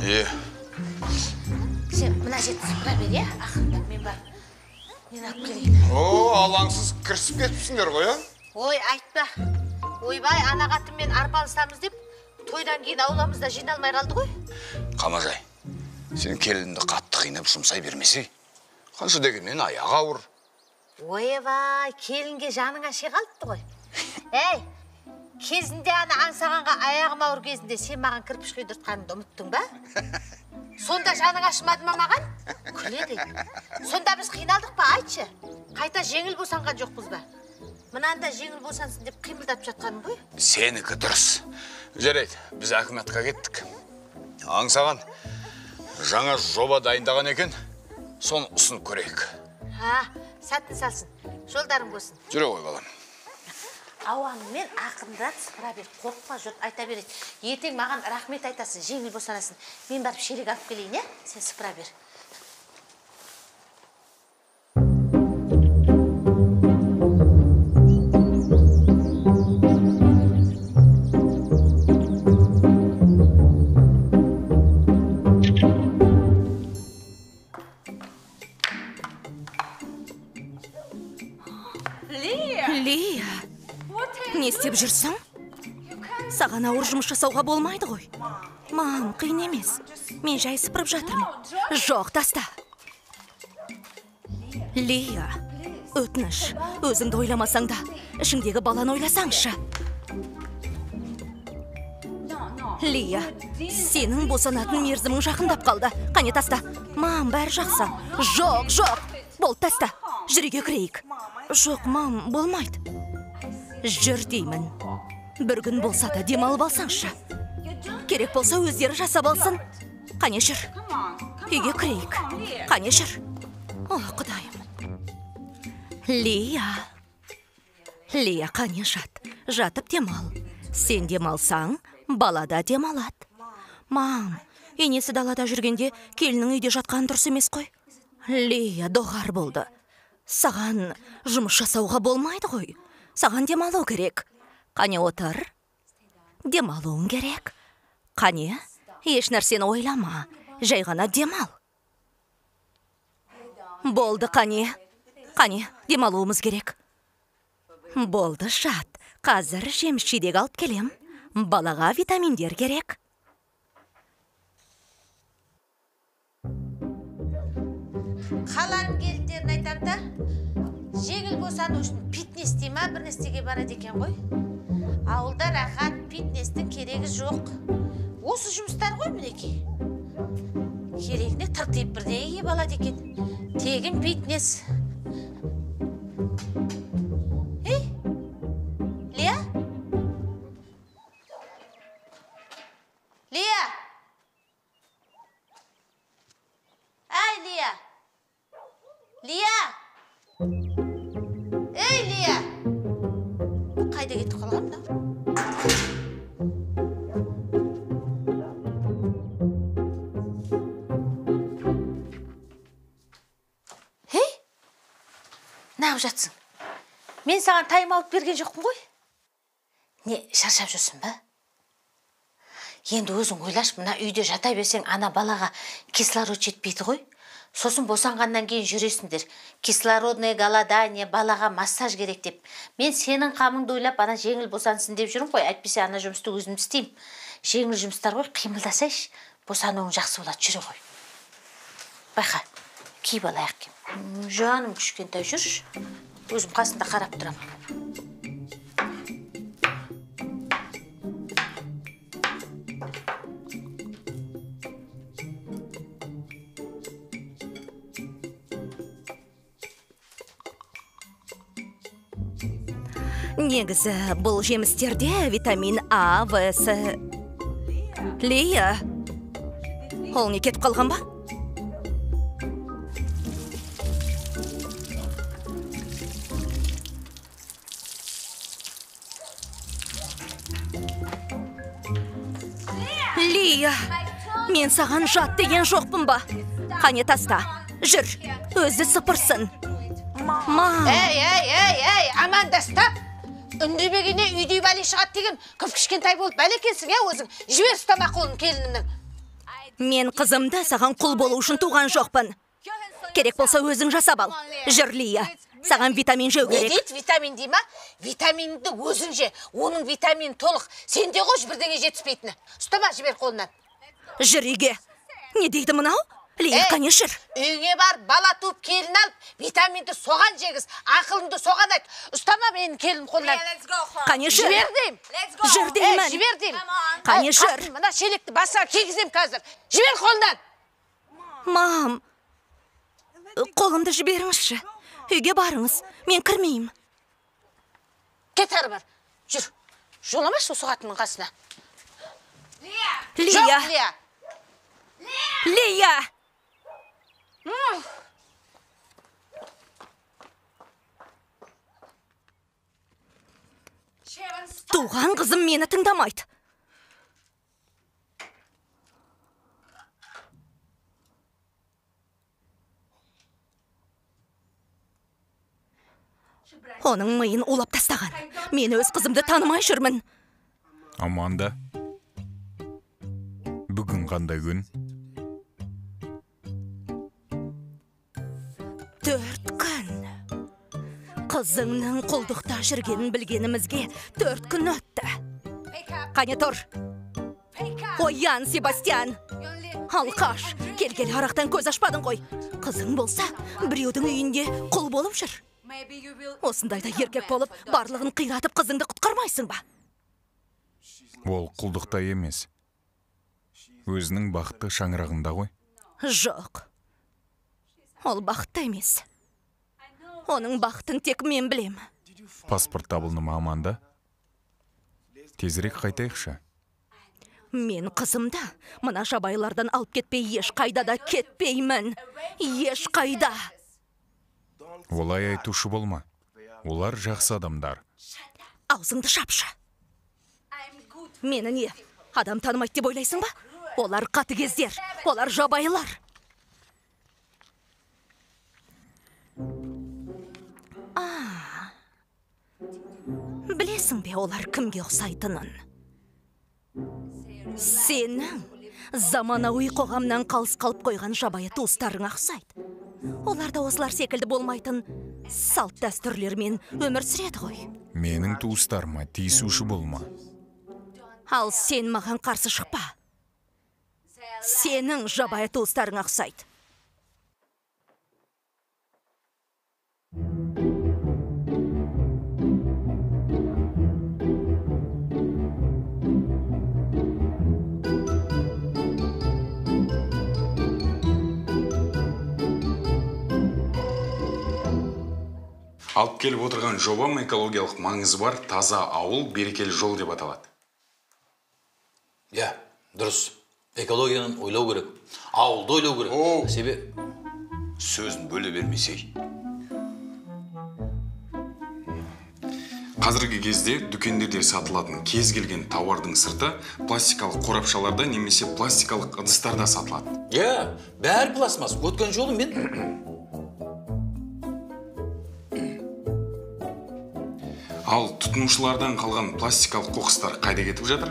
Е. Сен мына жерді сыпыра бер, иә? Ақырындап мен барып нені алып келейін. О, алаңсыз кірісіп кетіпсіңдер ғой, а? Ой, айтпа. Ойбай, ана қатынмен арпалысамыз деп тойдан кейін ауламызда жиналмай қалды ғой. Қамажай, сен келінді қатты қинап жұмсай бермесей. Қанша дегенмен аяғы ауыр. Ойбай, келінге жаның аше қалыпты ғой. Әй, кезінде ана Аңсағанға аяғым ауыр кезінде сен маған кірпіш құйдыртқаныңды ұмыттың ба? Сонда жаның ашымады ма маған? Күледі. Сонда біз қиналдық па, айтшы? Қайта жеңіл босанған жоқпыз ба? Мынаны да жеңіл босансын деп қимылдап жатқаным ғой. Сенікі дұрыс. Жарайды, біз әкіматқа кеттік. Аңсаған жаңа жоба дайындаған екен, соны ұсынып көрейік. Ха, сәтін салсын, жолдарың болсын. Жүре ғой, балам. Ауанымен ақырындап сыпыра бер, қорықпа, жұрт айта береді. Ертең маған рахмет айтасың, жеңіл босанасың. Мен барып шелек алып келейін, е? Сен сыпыра бер. Лия, не істеп жүрсің? Саған ауыр жұмыс жасауға болмайды ғой. Мам, қиын емес. Мен жай сыпырып жатырмын. Жоқ, таста. Лия, өтініш, өзіңді ойламасаң да, ішіңдегі баланы ойласаңшы. Лия, сенің босанатын мерзімің жақындап қалды. Қане, таста. Мам, бәрі жақсы. Жоқ, жоқ. Болды, таста. Жүр, үйге кірейік. Жоқ, мам, болмайды. Жүр деймін. Бір күн болса да демалып алсаңшы. Керек болса өздері жасап алсын. Қане, жүр. Үйге кірейік. Қане, жүр. О, Құдайым. Лия. Лия, қане, жат. Жатып демал. Сен демалсаң, бала да демалады. Мам, енесі далада жүргенде келіннің үйде жатқаны дұрыс емес қой. Лия, доғар болды. Саған жұмыс жасауға болмайды ғой. Саған демалу керек. Қане, отыр. Демалуың керек. Қане, еш нәрсені ойлама. Жай ғана демал. Болды, қане. Қане, демалуымыз керек. Болды, жат. Қазір жеміс жидек алып келем. Балаға витаминдер керек. Қаланың келіндерін айтам да, жеңіл босану үшін фитнес дей ма, бір нәрсеге барады екен ғой. Ауылда рахат, фитнестің керегі жоқ. Осы жұмыстар ғой мінекей. Керегіне тыртиып бірдеңе киіп алады екен. Тегін фитнес. Ей, Лия? Лия! Әй, Лия! Лия! Ей, Лия! Қайда кетіп қалған мынау? Ей! Неғып жатсың? Мен саған тайм алып берген жоқпын ғой. Не, шаршап жүрсің ба? Енді өзің ойлашы, мына үйде жата берсең, ана балаға кислород жетпейді ғой. Сосын босанғаннан кейін жүресіңдер. Кислородное голодание, балаға массаж керек деп. Мен сенің қамыңды ойлап, ана жеңіл босансын деп жүрмін ғой. Әйтпесе ана жұмысты өзім істеймін. Жеңіл жұмыстар ғой, қимылдасайшы. Босануың жақсы болады, жүре ғой. Байқа, киіп ал аяқ киім. Жаным кішкентай, жүрші. Өзім қасында қарап тұрамын. Негізі, бұл жемістерде витамин А, В, С. Лия, ол не кетіп қалған ба? Лия, мен саған жат деген жоқпын ба? Қане, таста, жүр, өзі сыпырсын. Мам! Ей, ей, ей, ей, амандастап! Үндемегенне үйдей бәле шығады деген кіп-кішкентай болып бәле екенсің, ә өзің. Жібер, ұстама қолын келінімнің. Мен қызымды саған құл болу үшін туған жоқпын. Керек болса өзің жасап ал. Жүр, Лия, саған витамин жеу Не керек. дейді, витамин дей ма? Витаминді өзің же. Оның витамині толық. Сенде ғой бірдеңе жетіспейтіні. Ұстама, жібер қолынан. Жүр үйге. Не дейді мынау? Лия, Ей, қане жүр. Үйіңе бар, бала туып келін алып, витаминді соған жегіз, ақылыңды соған айт. Ұстама менің келін қолынан. Қане жүр. Жібер деймін. Жүр деймін. Ей, жібер деймін. Қане Ей, жүр. қатын, мына шелекті басыңа кигізем қазір. Жібер қолынан. Мам, қолымды жіберіңізші. Үйге барыңыз, мен кірмеймін. Кет ары бар. Жүр. Жоламашы осы қатынның қасына. Лия. Жоқ, Лия. Лия! Туған қызым мені тыңдамайды. Оның миын улап тастаған. Мен өз қызымды танымай жүрмін. Аманда, бүгін қандай күн? 4 күн. Қызыңның құлдықта жүргенін білгенімізге 4 күн өтті. Қане тұр. Оян, Себастьян. Алқаш, келгелі арақтан көз ашпадың ғой. Қызың болса, біреудің үйінде құл болып жүр. Осындайда еркек болып, барлығын қиратып қызыңды құтқармайсың ба? Ол құлдықта емес. Өзінің бақытты шаңырағында ғой. Жоқ. Ол бақытты емес. Оның бақытын тек мен білем. Паспорт табылды ма, Аманда? Тезірек қайтайықшы. Мен қызымды мына жабайылардан алып кетпей ешқайда да кетпеймін. Ешқайда. Олай айтушы болма. Олар жақсы адамдар. Аузыңды жапшы. Мені не, адам танымайды деп ойлайсың ба? Олар қатыгездер, олар жабайылар. Білесің бе олар кімге ұқсайтынын? Сенің заманауи қоғамнан қалыс қалып қойған жабайы туыстарыңа ұқсайды. Олар да осылар секілді болмайтын салт дәстүрлермен өмір сүреді ғой. Менің туыстарыма тиісуші болма. Ал сен маған қарсы шықпа. Сенің жабайы туыстарыңа ұқсайды. Алып келіп отырған жобам экологиялық маңызы бар таза ауыл берекелі жол деп аталады. Иә, дұрыс. Экологияны ойлау керек. Ауылды ойлау керек. Себебі сөзін бөле бермесей. Қазіргі кезде дүкендерде сатылатын кез келген тауардың сырты пластикалық қорапшаларда немесе пластикалық ыдыстарда сатылады. Иә, бәрі пластмасс. Өткен жолы мен Ал тұтынушылардан қалған пластикалық қоқыстар қайда кетіп жатыр?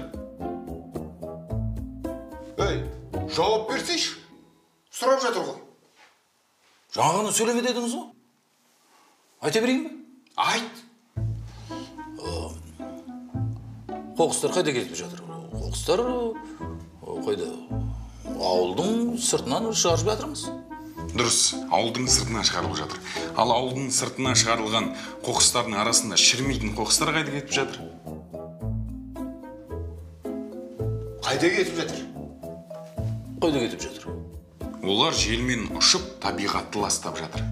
Ей, жауап берсейші. Сұрап жатыр ғой. Жаңа ғана сөйлеме дедіңіз ғой. Айта берейін бе? Айт. Қоқыстар қайда кетіп жатыр? Қоқыстар қайда? Ауылдың сыртынан шығарып жатырмыз. Дұрыс, ауылдың сыртынан шығарылып жатыр. Ал ауылдың сыртынан шығарылған қоқыстардың арасында шірімейтін қоқыстар қайда кетіп жатыр? Қайда кетіп жатыр? Қайда кетіп жатыр? Олар желмен ұшып, табиғатты ластап жатыр.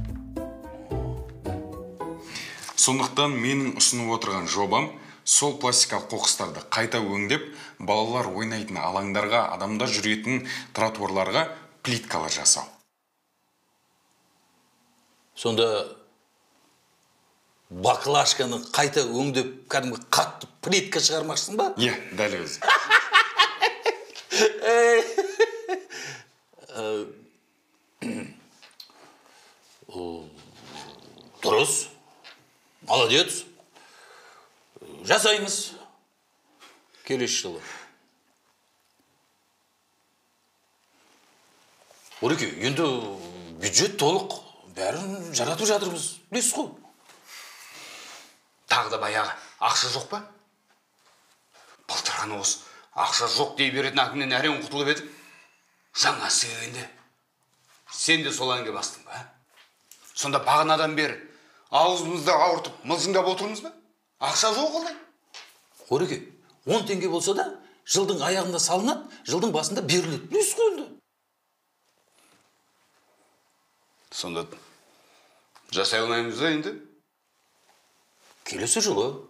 Сондықтан менің ұсынып отырған жобам сол пластикалық қоқыстарды қайта өңдеп, балалар ойнайтын алаңдарға, адамдар жүретін тротуарларға плиткалар жасау. Сонда баклажканы қайта өңдеп, кәдімгі қатты плитка шығармақшысың ба? Иә, дәл өзі. Дұрыс. Молодец. Жасаймыз. Келесі жылы. Ореке, енді бюджет толық, бәрін жаратып жатырмыз, білесіз ғой. Тағы да баяғы ақша жоқ па? Былтыр ғана осы ақша жоқ дей беретін әкімнен әрең құтылып едік. Жаңасы келгенде сен де сол әнге бастың ба? Сонда бағанадан бері аузымызды ауыртып, мылжыңдап отырмыз ба? Ақша жоқ қалай? Ореке, 10 теңге болса да жылдың аяғында салынады, жылдың басында беріледі. Білесіз ғой енді. Сонда жасай алмаймыз да енді? Келесі жылы.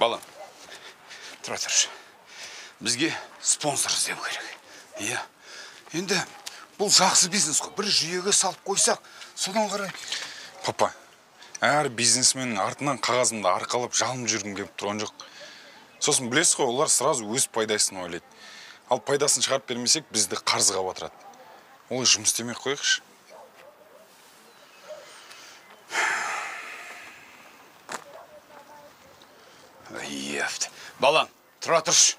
Балам, тұра тұршы. Бізге спонсор іздеу керек. Иә. Енді бұл жақсы бизнес қой. Бір жүйеге салып қойсақ, содан қарай. Папа, әр бизнесменнің артынан қағазымды арқалап жалынып жүргім келіп тұрған жоқ. Сосын білесіз ғой, олар сразу өз пайдасын ойлайды. Ал пайдасын шығарып бермесек, бізді қарызға батырады. Олай жұмыс істемей қояйықшы. Ефт. Балам, тұра тұршы.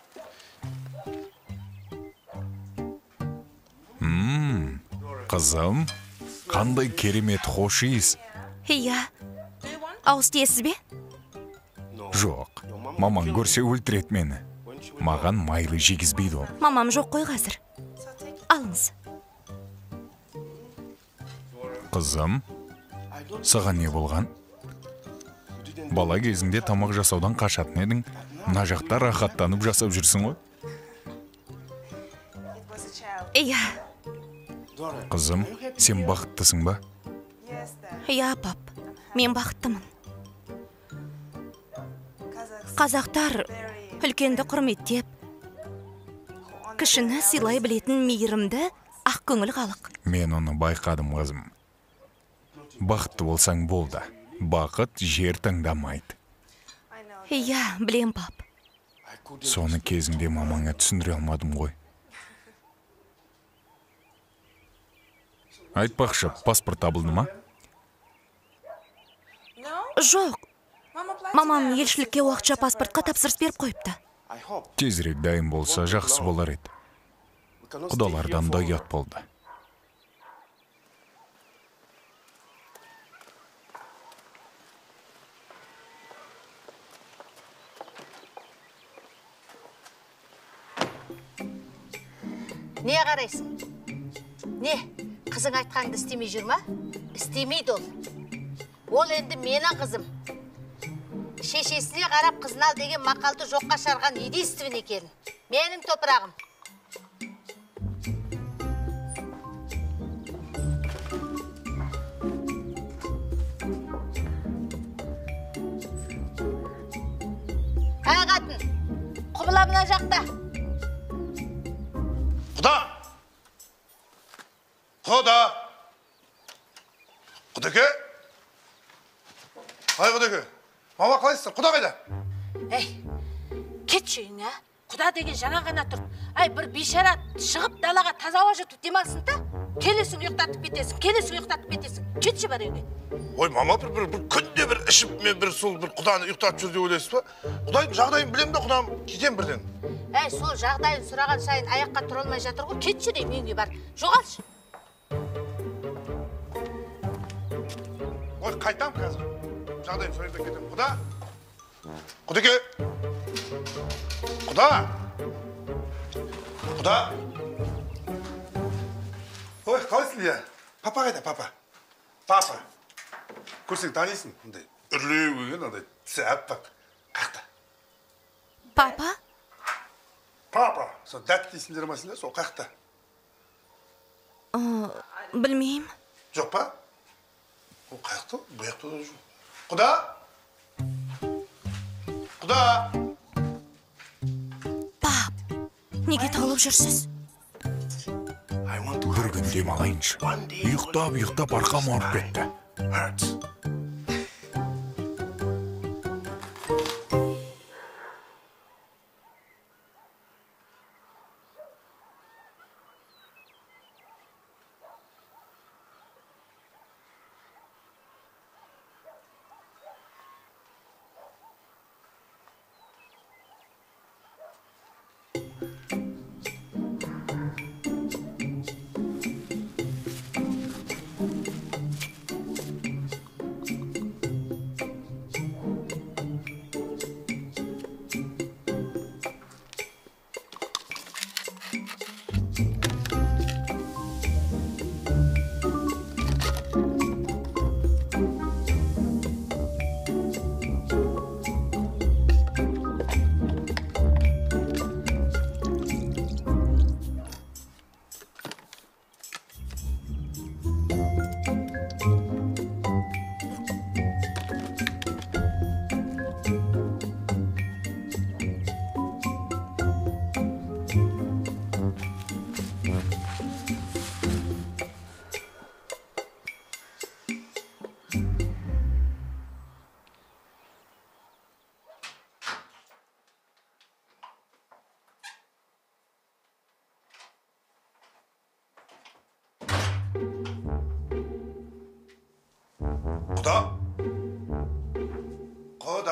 Қызым, қандай керемет хош иіс. Иә. Ауыз тиесіз бе? Жоқ. Мамаң көрсе өлтіреді мені. Маған майлы жегізбейді ол. Мамам жоқ қой қазір. Алыңыз. Қызым, саған не болған? Бала кезіңде тамақ жасаудан қашатын едің. Мына жақта рахаттанып жасап жүрсің ғой. Иә. Қызым, сен бақыттысың ба? Иә, пап, мен бақыттымын. Қазақтар үлкенді құрметтеп, кішіні сыйлай білетін мейірімді, ақкөңіл халық. Мен оны байқадым, қызым. Бақытты болсаң болды. Бақыт жер таңдамайды. Иә, білем, пап. Соны кезінде мамаңа түсіндіре алмадым ғой. Айтпақшы, паспорт табылды ма? Жоқ. Мамам елшілікке уақытша паспортқа тапсырыс беріп қойыпты. Тезірек дайын болса, жақсы болар еді. Құдалардан да ұят болды. Не қарайсың? Не, қызың айтқанды істемей жүр ма? Істемейді ол. Ол енді менің қызым. Шешесіне қарап қызын ал деген мақалды жоққа шығарған единственный екен. Менің топырағым. Әй қатын, құбыла мына жақта. Құда! Құда! Құдеке! Ай, құдеке! Мама, қалайсыздар? Құда қайда? Әй, кетші үйіңе, Құда деген жаңа ғана тұр. Әй, бір бейшара шығып далаға таза ауа жұтып демалсын та, келесің ұйықтатып кетесің, келесің ұйықтатып кетесің. Кетші бар үйге. Ой, мама, бір күнде бір ішіп, мен бір сол бір құданы ұйықтатып жүр деп ойлайсыз ба? Құдайдың жағдайын білемін де, құдам, кетемін бірден. Әй, сол жағдайын сұраған сайын аяққа тұра алмай жатыр ғой, кетші деймін үйіңе бар. Жоғалшы. Ой, қайтам қазір. Жағдайын сұрайын да кетемін. Құда! Құдеке! Құда! Құда! Ой, қалайсың, Лия? Папа қайда, папа? Папа! Көрсең танисың, мындай үрлеу келген, андай тісі аппақ. Қаяқта? Папа? Папа! Сол дәт дейсіңдер ма сендер, сол қаяқта? Білмеймін. Жоқ па? Ол қаяқта? Бұл жақта да жоқ. Құда! Құда! Пап, неге тығылып жүрсіз? Бір күн демалайыншы. Ұйықтап, ұйықтап арқам ауырып кетті.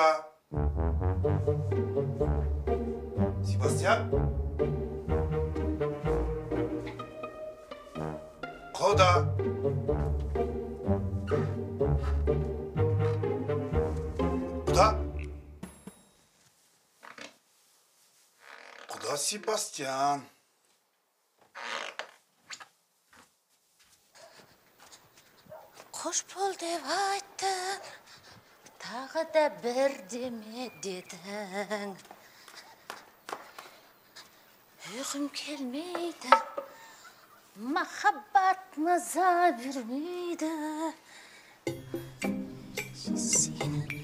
Құда. Себастьян. Құда. Құда. Құда Себастьян. Қош бол деп айттың, тағы да бірдеме дедің. Ұйқым келмейді, махаббат маза бермейді. Сені.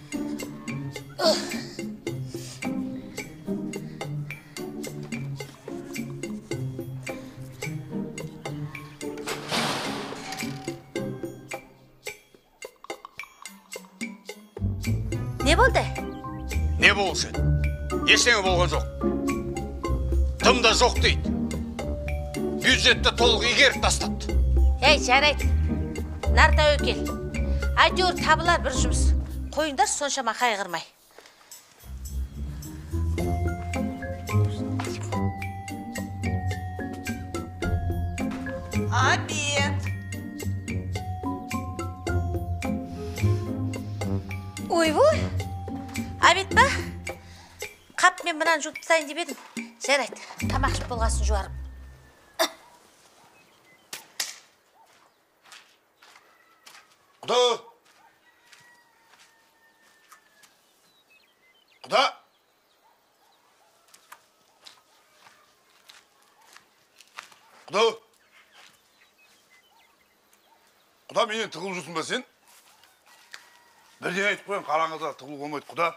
Не болды? Не болушы еді? Ештеңе болған жоқ. Тым да жоқ дейді. Бюджетті толық игеріп тастапты. Ей, жарайды. Нар тәуекел. Әйтеуір табылар бір жұмыс. Қойыңдар соншама қайғырмай. Обед. Ойбой. Обед па? Қап, мен мынаны жуып тастайын деп едім. Жарайды, тамақ ішіп болғасын жуарым. Құда! Құда! Құда! Құда, менен тығылып жүрсің ба сен? Бірден айтып қояйын, қараңғыда тығылуға болмайды, құда.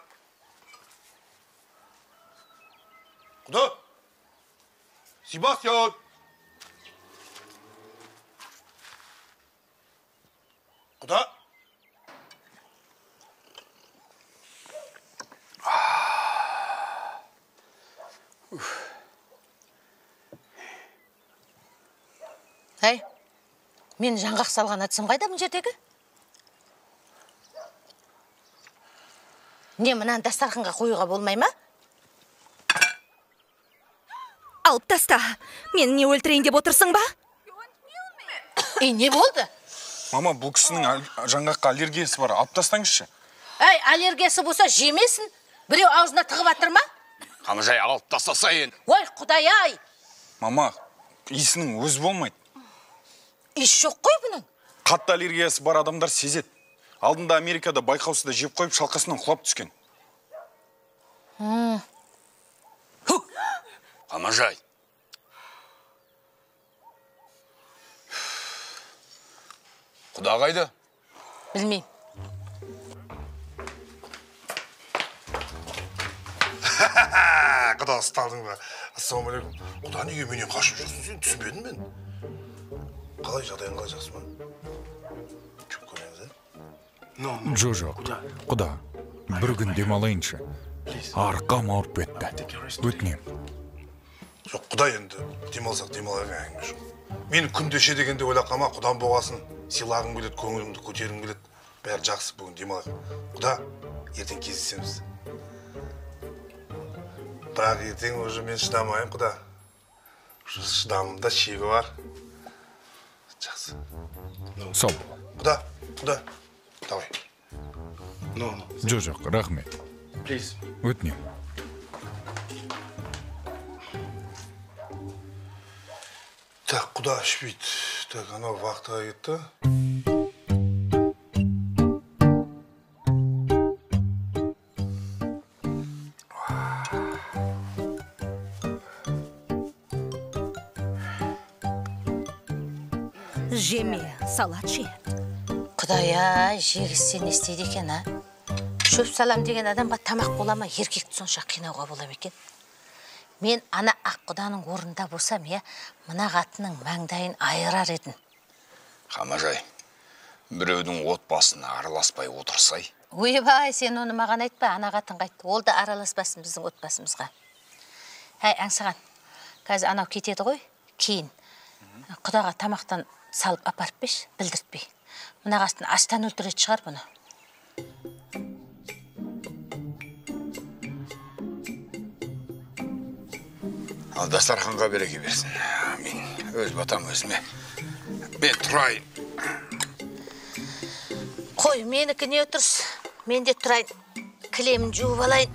Құда! Себастьян! Құда! Әй, мен жаңғақ салған атысым қайда бұл жердегі? Не, мынаны дастарханға қоюға болмай ма? Алып таста. Мені не өлтірейін деп отырсың ба? Ей, не болды? Мама, бұл кісінің жаңғаққа аллергиясы бар. Алып тастаңызшы. Әй, аллергиясы болса жемесін. Біреу аузына тығып атыр ма? Қамажай, алып тастаса енді. Ой, құдай-ай! Мама, иісінің өзі болмайды. Иіс жоқ қой бұның. Қатты аллергиясы бар адамдар сезеді. Алдында Америкада байқаусызда жеп қойып, шалқасынан құлап түскен. Қамажай. Құда қайда? Білмеймін. Құда ұсталдың ба? Ассалаумағалейкум. Құда, неге менен қашып жүрсің сен? Түсінбедім мен. Қалай жағдайың, қалай, жақсы ма? Чөп көреміз, ә? Жоқ, құда, бір күн демалайыншы. Арқам ауырып кетті. Өтінем. Жоқ, құда, енді демалсақ демалайық, әңгіме жоқ. Мен күндеше дегенде ойлап қалма, құдам болғасын, сыйлағым келеді, көңілімді көтергім келеді. Бәрі жақсы, бүгін демалайық. Құда, ертең кездесеміз. Бірақ ертең уже мен шыдамаймын, құда. Шыдамымда шегі бар. Жақсы. Сау бол. Құда, құда, давай. Жоқ, рахмет. Өтінем. Так, құда ішпейді. Так, анау вахтаға кетті. Жеме, салат же. Құдай-ай, жегізсе не істейді екен, а? Шөп салам деген адамға тамақ бола ма, еркекті сонша қинауға бола ма екен? Мен ана ақ құданың орнында болсам, я, мына қатынның маңдайын айырар едім. Қамажай, біреудің отбасына араласпай отырсай. Ойбай, сен оны маған айтпа, ана қатын қайтты. Ол да араласпасын біздің отбасымызға. Әй, Аңсаған, қазір анау кетеді ғой, кейін. Құдаға тамақтан салып апарып беш, білдіртпей. Мына қатын аштан өлтіретін шығар бұны. Ал дастарханға береке берсін. Мен өз батам өзіме. Мен тұрайын. Қой, менікі не отырс? Мен де тұрайын. Кілемін жуып алайын.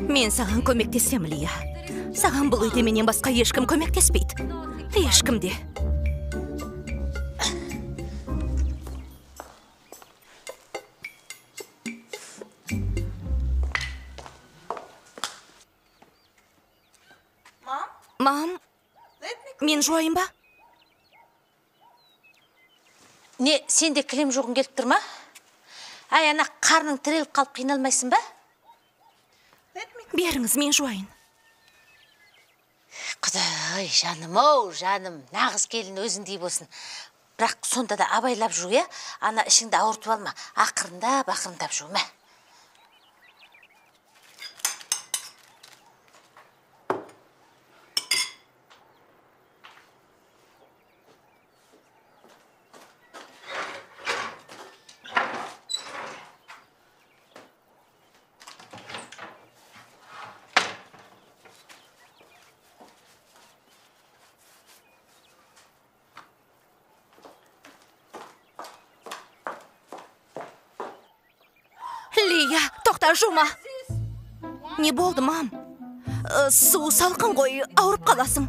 Мен саған көмектесем, Лия. Саған бұл үйде менен басқа ешкім көмектеспейді. Ешкім де. Мам, мен жуайын ба? Не, сен де кілем жуғың келіп тұр ма? Ай, ана қарның тіреліп қалып қиналмайсың ба? Беріңіз, мен жуайын. Құдай, жаным ау, жаным, нағыз келін өзіңдей болсын. Бірақ сонда да абайлап жу, иә? Ана ішіңді ауыртып алма, ақырындап, ақырындап жу, мә. Лия, тоқта, жума. Не болды, мам? Су салқын ғой, ауырып қаласың.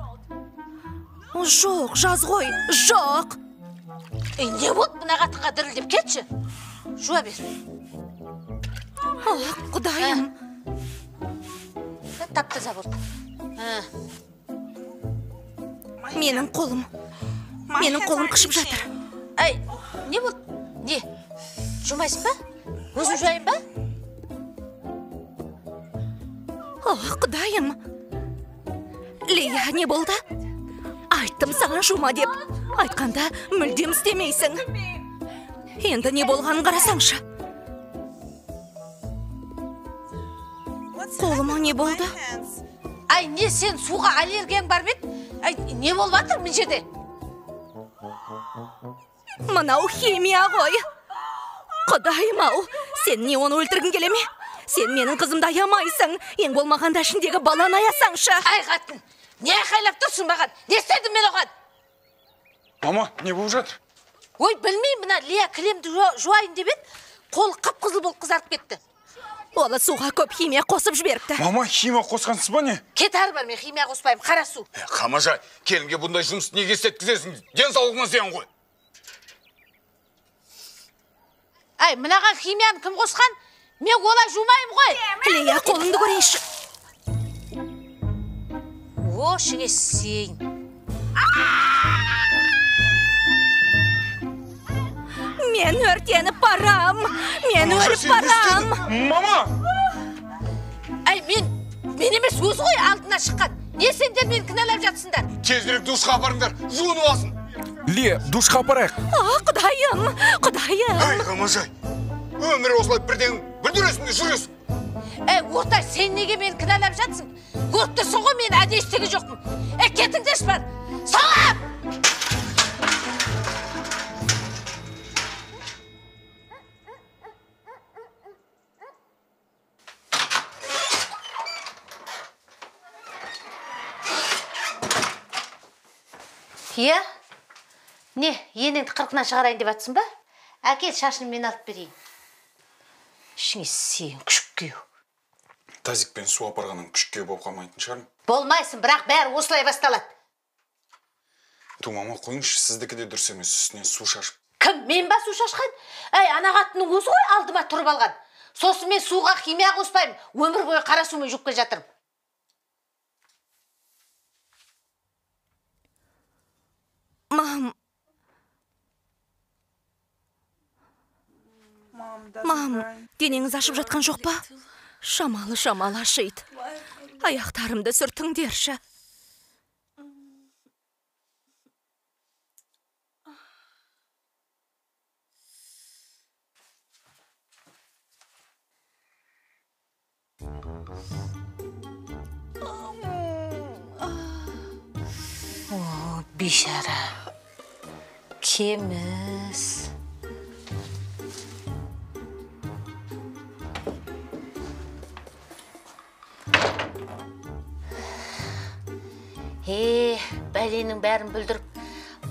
Жоқ, жаз ғой, жоқ. Не болды, мына қатынға дірілдеп кетші. Жуа бер. Құдайым. Тап-таза болды. Менің қолым. Менің қолым қышып жатыр. Әй, не болды? Не? Жумайсың ба? Өзім жуайын ба? О, Құдайым! Лия, не болды? Айттым саған жума деп. Айтқанда мүлдем істемейсің. Енді не болғанын қарасаңшы. Қолыма не болды? Ай, не сен суға аллергияң бар ма еді? Ай, не болып жатыр мына жерде? Мынау химия ғой. Құдайым-ау, сен не оны өлтіргің келе ме? Сен менің қызымды аямайсың. Ең болмағанда ішіндегі баланы аясаңшы. Ай, қатын, не айқайлап тұрсың маған? Не істедім мен оған? Мама, не болып жатыр? Ой, білмеймін, мына Лия кілемді жуайын деп еді, қолы қып-қызыл болып қызарып кетті. Оны суға көп химия қосып жіберіпті. Мама, химия қосқансыз ба не? Кет ары бар, мен химия қоспаймын, қара су. Қамажай, келінге бұндай жұмысты неге істеткізесің? Денсаулығыңа зиян ғой. Ай, мынаған химияны кім қосқан? Мен олай жумаймын ғой. Лия, қолыңды көрейінші. О, ішіңе сен. Мен өртеніп барам. Мен өліп барам. Мама! Ай, мен емес, өзі ғой алдына шыққан. Не сендер мені кінәлап жатсыңдар? Тезірек душқа апарыңдар, жуынып алсын. Лия, душқа апарайық. А, Құдайым, Құдайым. Ай, Қамажай, өмірі осылай бірден бүлдіресің де жүресің. Әй, Ортай, сен неге мені кінәлап жатсың? Көріп тұрсың ғой, мен әдейі істеген жоқпын. Әй, кетіңдерші бар. Салам! Иә? Не, енеңді қырқынан шығарайын деп атсың ба? Әкел, шашын мен алып берейін. Ішіңе сен күшік күйеу. Тазикпен су апарғаннан күшік күйеу болып қалмайтын шығармын. Болмайсың, бірақ бәрі осылай басталады. Ту, мама, қойыңызшы, сіздікі де дұрыс емес, үстінен су шашып. Кім, мен ба су шашқан? Әй, ана қатынның өзі ғой алдыма тұрып алған. Сосын мен суға химия қоспаймын, өмір бойы қара сумен жуып келе жатырмын. Мам. Мам, денеңіз ашып жатқан жоқ па? Шамалы-шамалы ашиды. Аяқтарымды сүртіңдерші. О, бейшара. Кеміс. Бәленің бәрін бүлдіріп,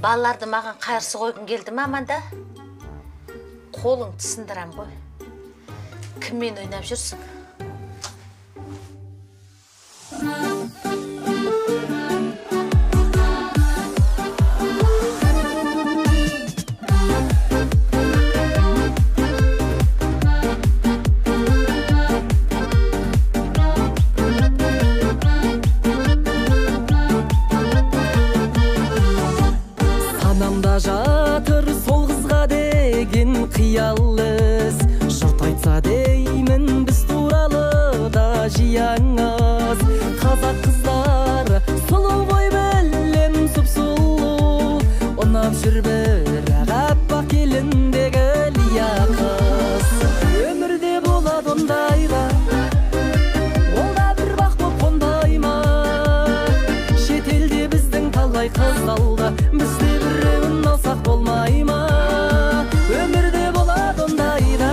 балаларды маған қарсы қойғың келді ме, Аманда? Қолыңды сындырам ғой. Кіммен ойнап жүрсің? Жатыр сол қызға деген қиял іс. Жұрт айтса деймін біз туралы да жиаңыз. Қазақ қыздары сұлу ғой білем, сұп-сұлу. Ұнап жүр бірақ аппақ келіндегі Лия қыз. Өмірде болады ондайлар, ол да бір бақ боп қонбай ма? Шетелде біздің талай қыз алды, бізде біреуін алсақ болмай ма? Өмірде болады ондайда,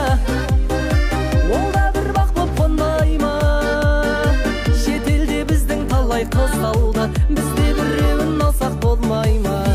ол да бір бақ боп қонбай ма? Шетелде біздің талай қыз алды, бізде біреуін алсақ болмай ма?